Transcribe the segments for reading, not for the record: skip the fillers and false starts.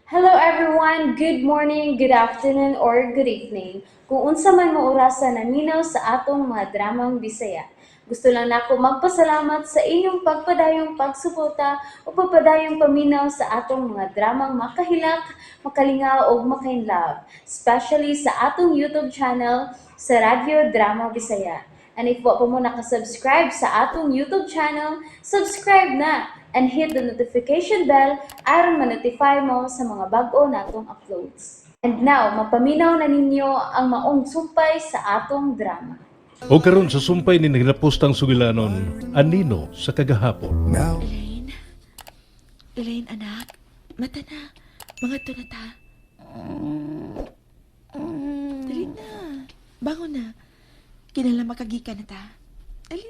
Hello everyone! Good morning, good afternoon, or good evening. Kung unsa man mo orasa naminaw sa atong mga dramang Bisaya. Gusto lang nako magpasalamat sa inyong pagpadayong pagsuporta o pagpadayong paminaw sa atong mga dramang makahilak, makalingaw ug makainlove, especially sa atong YouTube channel sa Radyo Drama Bisaya. And if wa pa mo nakasubscribe sa atong YouTube channel, subscribe na and hit the notification bell aron ma-notify mo sa mga bag-o natong uploads. And now, mapaminaw na ninyo ang maong sumpay sa atong drama. O karon sa sumpay ni nagapostang sugilanon, anino sa kagahapon. Now Elaine? Elaine, anak. Mata na. Mga to na ta. Dali na. Bangon na. Kinala makagika na ta. Dali.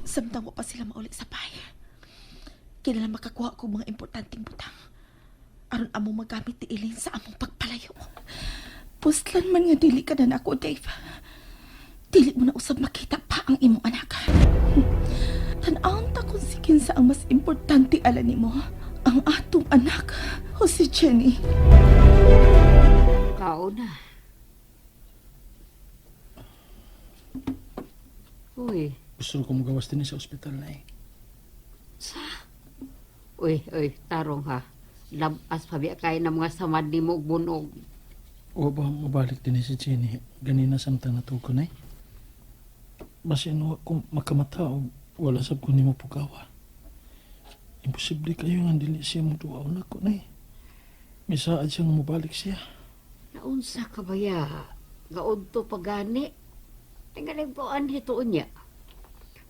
Samtang ko pa sila mauli sa bahay. Kinala makakuha ko mga importanteng butang. Aron among magamit ni Elaine sa among pagpalayo. Puslan man nga dili ka na nako, Dave. Dili mo na usab makita pa ang imong anak. Tan-awon ta kung si kinsa ang mas importante ala nimo, ang atong anak o si Jenny. Kauna. Uy, Gusto ko magawas din sa ospital na eh. uy, uy, tarong ha. Labas pa biya kay na mga samad ni mo og bunog. O ba mabalik din si Jenny? Ganina samtang natuko na eh. Basin wa ko makamata o wala sab ko nimo pukawa. Imposible kayo nga dili siya mo duaw na ko na eh. Misaad siyang mabalik siya. Naunsa ka ba ya? Gaudto pa gani. Tingaling po anhi tuon niya.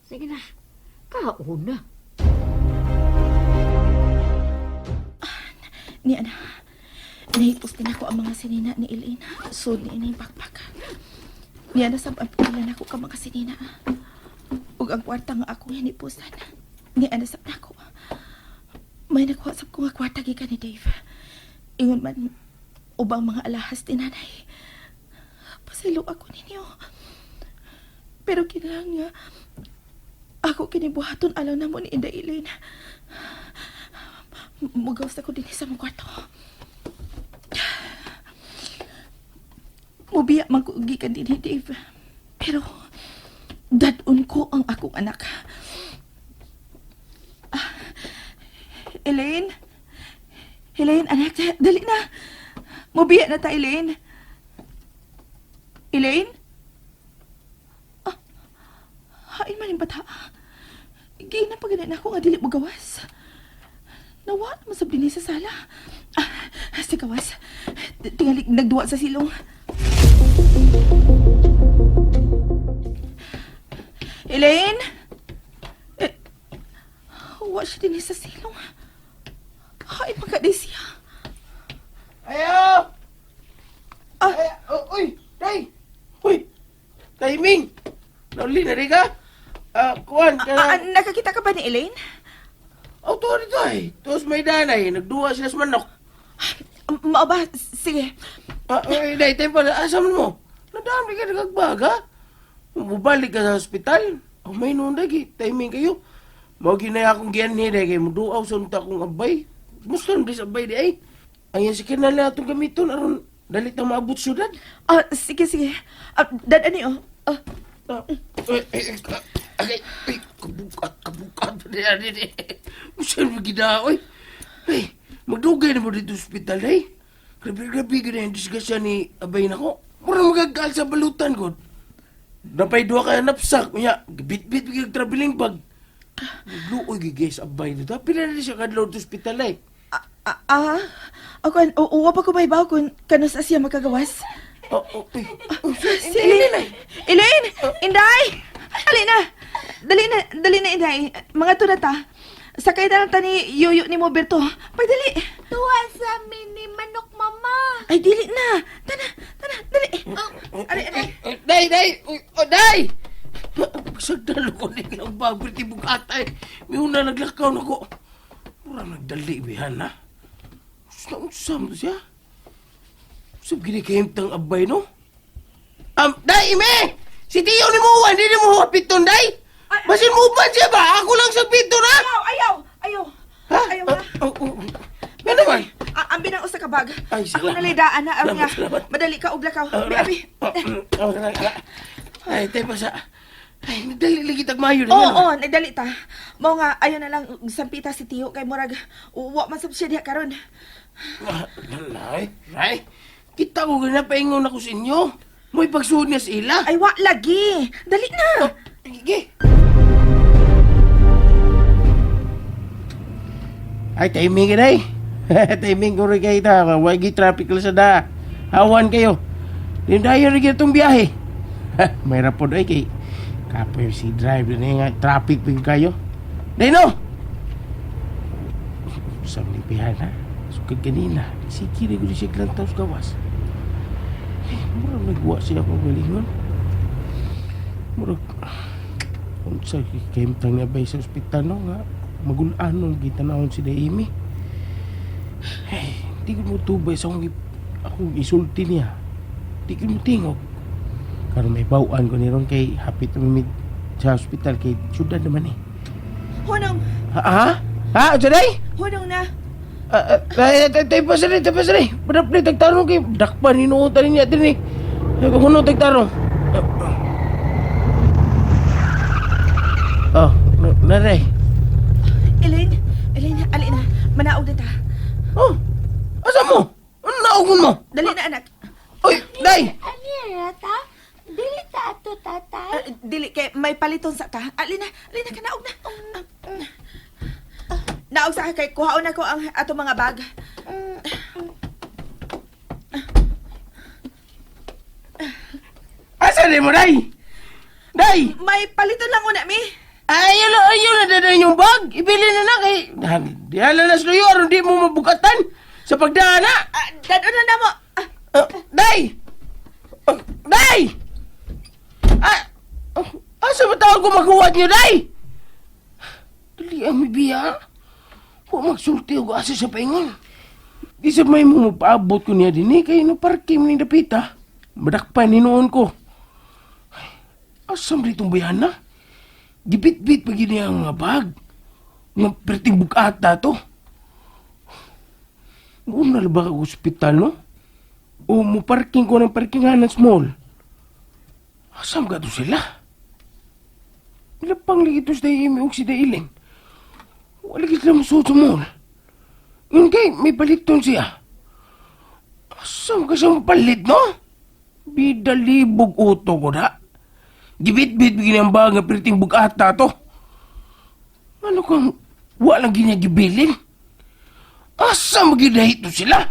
Sige na, kauna. Ni ana, nahipos din ako ang mga sinina ni Elaine. Sud ni inay bakbak. Ni ana sab ang pila nako ka mga sinina. Ug ang kwarta nga akong hinipusan. Ni ana sab nako. May nakuha sab ko nga kwarta gikan ni Dave. Ingon man ubang mga alahas ni nanay. Pasaylo ako ninyo. Pero kinahanglan nga ako kinibuhaton alaw na mo ni Inday Elaine. Mugawas ako din sa mong kwarto. Mubiya man ko gikan din ni Dave. Pero dadon ko ang akong anak. Ah, Elaine? Elaine, anak, dali na. Mubiya na ta, Elaine. Elaine? Ah, hain man yung bata. Giina pa ganun ako nga dili mo gawas. Nawa naman sa dinhi sa sala. Ah, sa gawas. Tingali nagduwa sa silong. Elaine? Eh, wa siya dinhi sa silong. Hain man siya. Ayaw! Ah. Ay, oh, uy! Tay! Uy! Timing! Nauli na rin ka? Ah, kuwan ka Ah, ah, na. nakakita ka ba ni Elaine? Oh, to dito ay. Tos may danay. Nagduwa sila sa manok. Mao ba? Sige. Ah, uy, day, tempo. Asa man mo? Nadami ka nagagbaga. Mubalik ka sa ospital. Oh, may noon dagi. Timing kayo. Mao ginaya akong giyanhi day kay muduaw sa unta akong abay. Musta na sa abay di ay. Ang yan si kinala atong gamiton aron dalit na maabot syudad. Ah, sige, sige. Ah, dad, ani oh. Ah, Ah, eh, eh, eh, ay, ay, kabukat, kabukat. Di, di, di. Usan mo gina, oy. Ay, magdugay na mo dito sa ospital, ay. Grabe, grabe, gina yung disgrasya ni abay na ko. Mura magagaal sa balutan ko. Napay duha ka napsak, unya, bit-bit bigag traveling bag. Nagluoy gigay sa abay dito. Pila na siya kadlaw sa ospital, ay. ah, ah, ah. Ako, uwa pa ko may baw kung kanus siya makagawas. Oh, oh, uy. Oh, Si Elaine! Elaine! Inday! Dali na! Dali na, dali na, Inday. Mga tunata. Sakay na lang ta ni Yoyo ni Moberto. Pagdali! Tuwa sa mini manok, mama. Ay, dili na! Tana, tana, dali! Ali, ali. Ay, Day, day! Uy, oh, day! Sagdalo ko nilang bago tibog atay. May una naglakaw na ko. Mura nagdali, bihan na. Usam to siya. Usam gini kahimtang abay, no? Day, ime! Si Tiyo ni Muwan, di ni mo hapiton, day! Basin mo ba siya ba? Ako lang sa pito na! Ayaw, ayaw, ayaw! bag. Ay, Ako salamat. na daan na aron Salamat, nga. salamat. Madali ka og lakaw. Abi, abi. Oh, tara, tara. Ay, tayo pa sa... Ay, nagdali lagi tagmayo na Oo, yan. oh, nagdali ta. Mao nga ayo na lang sampita si Tiyo kay murag wa man sab siya diha karon. Ah, Nay, nay. Kita ko ginapaingon ako sa inyo. Mo'y pagsuod niya sa ila. Ay wa lagi. Dali na. Sige. Ay, timing ka na eh. Timing ko rin kayo ta. Wagi traffic lang sa da. Hawan kayo. Dindayo rin itong biyahe. May rapod ay kay. Kapoy si drive na nga traffic pa kayo. Dino! Sa lipihan ha. Sukad kanina. Sige rin ko siya lang taos gawas. Eh, murag nagwa siya akong galingon. Murag unsa kahimtang niya ba sa ospital no nga magulaan gitanawon si Daimi. Hey, di ko mo tubay sa akong, akong isulti niya. Di ko mo tingog. Karon may bawaan ko ni ron kay hapit na mi sa ospital kay syudad naman eh. Hunong, Ha? Ha? Ha? Unsa day? hunong na. Ah, ah, ay, tay tay pa sa tay pa sa Padap ni tagtarong kay dakpan hinuotan niya din eh. Ay, kung ano tagtarong. Oh, naray. Elaine, Elaine, ali na. Manaog na ta. Oh, asa mo? Ano naugon mo? Dali na anak. Oy, day! Ani ra ta? Dili ta ato tatay. Ah, dili kay may paliton sa ta. Ali na, ali na kanaog na. Ah, Naog sa kay kuhaon na ko ang ato mga bag. Asa ni mo, day? Day! May paliton lang una mi. Ayaw na, ayaw na dada yung bag. Ibili na na kay... Di ala na sa aron di mo mabukatan sa pagdaan na. Ah, dadon na namo. Ah, Ah, day! Ah, day! Ah, ah, asa ba tawag ko maghuwad niyo, day? Dali ang may biya. Huwag magsulti og asa sa paingon. Di sa may mo mapaabot ko niya din eh, kay no parke mo ni dapita. Madakpan hinuon ko. Ay, asam ditong bayan na? Gibit-bit pa gini ang mga bag. Nga perting bukata to. Una na ba ka ospital, no? O mo parking ko ng parkingan ng small. Asam ka to sila? Ilapang lagi to sa imi og si Dailin. Wala kita mo sa mall. Yun kay, may paliton siya. Asam ka siya mapalit, no? Bida libog uto ko na. Gibit-bit bigyan ang bag nga perting bugata to. Ano kang walang ginagibilin? Asa magidahi to sila?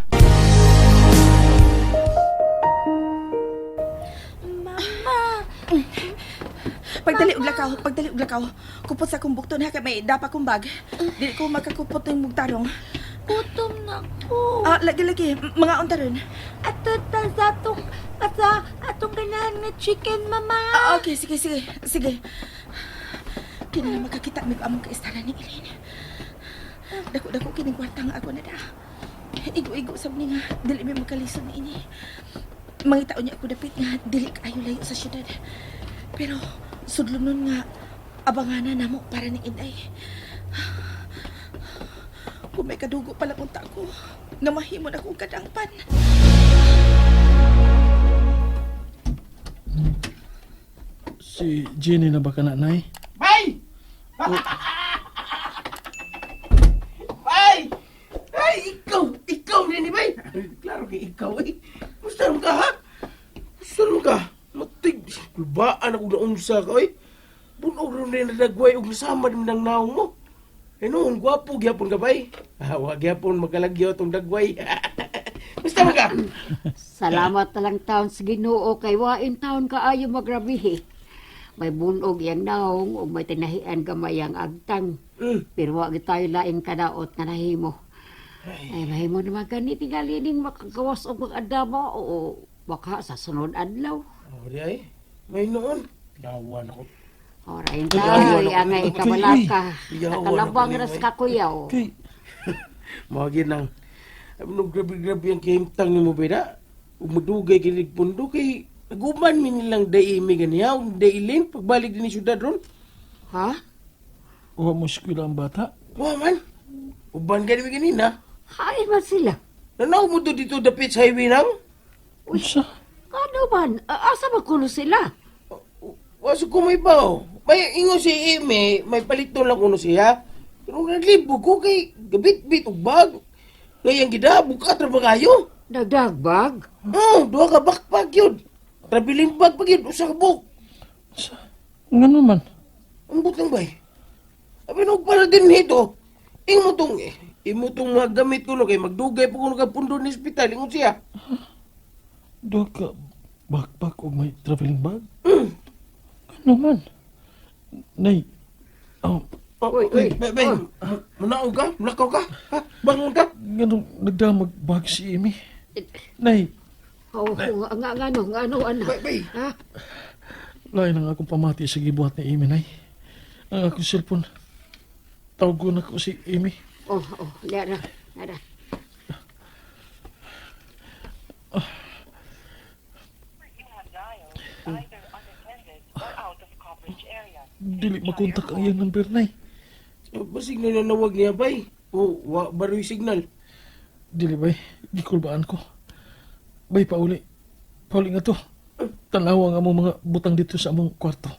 Mama, Pagdali og lakaw, pagdali og lakaw. Kupot sa akong bukton ha kay may dapa kong bag. Dili ko makakupot ng mugtarong. gutom na ko. Ah, lagi lagi, mga unta ron. Ato ta sa atong sa atong ganahan nga chicken, mama. Ah, okay, sige, sige, sige. Kini na makakita mig among kaistara ni Elaine. Dako-dako kining kwarta nga ako na da. Igo-igo sab ni nga dili mi makalisod ni ini. Mangitaon niya ako dapit nga dili kaayo layo sa syudad. Pero sudlon nun nga abangana namo para ni Inay. Kung may kadugo pala unta ko, nga mahimo na akong kadangpan. Si Jenny na ba ka na, Nay? Bay! Bay! Ay, ikaw! Ikaw din, Bay! Klaro kay ikaw, eh. Musta naman ka, ha? Musta naman ka? Matig, kulbaan ako naunsa ka, eh. Bunog rin rin nadagway og nasama din ng naong mo. Eh noon, gwapo gyapon ka, bay. Ah, wa gyapon magkalagyo tong dagway. Musta man ka? Salamat na lang taon sa Ginoo kay wain taon kaayo magrabihi. May bunog yang naong ug may tinahian gamay ang agtang. Pero wa gyud tayo laing kadaot nga nahimo. Ay mahimo naman gani tingali ning makagawas og mag-adama o baka sa sunod adlaw. Oh, di ay. May noon. Yawan ako. Ora tayo, angay kabalaka. Yawan ako Nakalabang ni ras May. ka kuyaw. Kay, Mga ginang, ano, grabe-grabe ang kahimtang ni mo beda. Ug madugay kinig pundo kay naguman mi nilang daimi ganiya, ug dailin pagbalik din ni syudad ron. Ha? uwa mo eskwela ang bata. Wa man. Uban gani mi ganina. Hain man sila. Nanaw mo to dito dapit sa highway nang? Unsa? Kano man? Asa man kuno sila? Waso ko may baw. May ingon si Amy, may paliton lang kuno siya. Pero naglibog ko kay gabit-bit og bag. Ngayon gida, bukat ra ba kayo? Nagdagbag? Oh, duha ka backpack yun. Traveling bag pa yun, usa ka book. Unsa? Ngano man? Ang butang bay. Abi no para din nito. Imo tong eh, imo tong mga gamit ko no kay magdugay pa kuno kag pundo ni ospital ingon siya. Duha ka backpack og may traveling bag? Ano man? Nay, oh, Oh, Uy, uy. Bay, bay. Munaog ka? Mulakaw ka? Ha? Bangon ka? nganong nagdamag bag si Amy? Nay, Oh, nga, nga, ngano, ngano, anak? Bay, bay. Ha? lain ang akong pamati sa gibuhat ni Amy, Nay. Ang akong cellphone. Tawgon ako si Amy. Oh, lera, lera. Dili makontak ang iyang number, Nay. Basig na nanawag niya, bay. Oh, wa baroy signal. Dili bay, gikulbaan ko. Bay, pauli. Pauli nga to. Tanawa nga among mga butang dito sa among kwarto.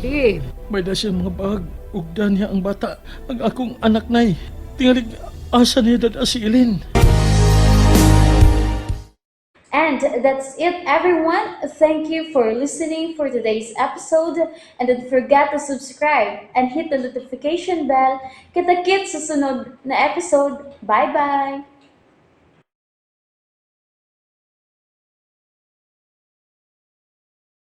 Di, May da siya mga bag. Ugdan niya ang bata. Ang akong anak, Nay. Tingalig, asa niya dada si Eileen. And that's it, everyone. Thank you for listening for today's episode. And don't forget to subscribe and hit the notification bell. Kita-kits sa sunod na episode. Bye-bye!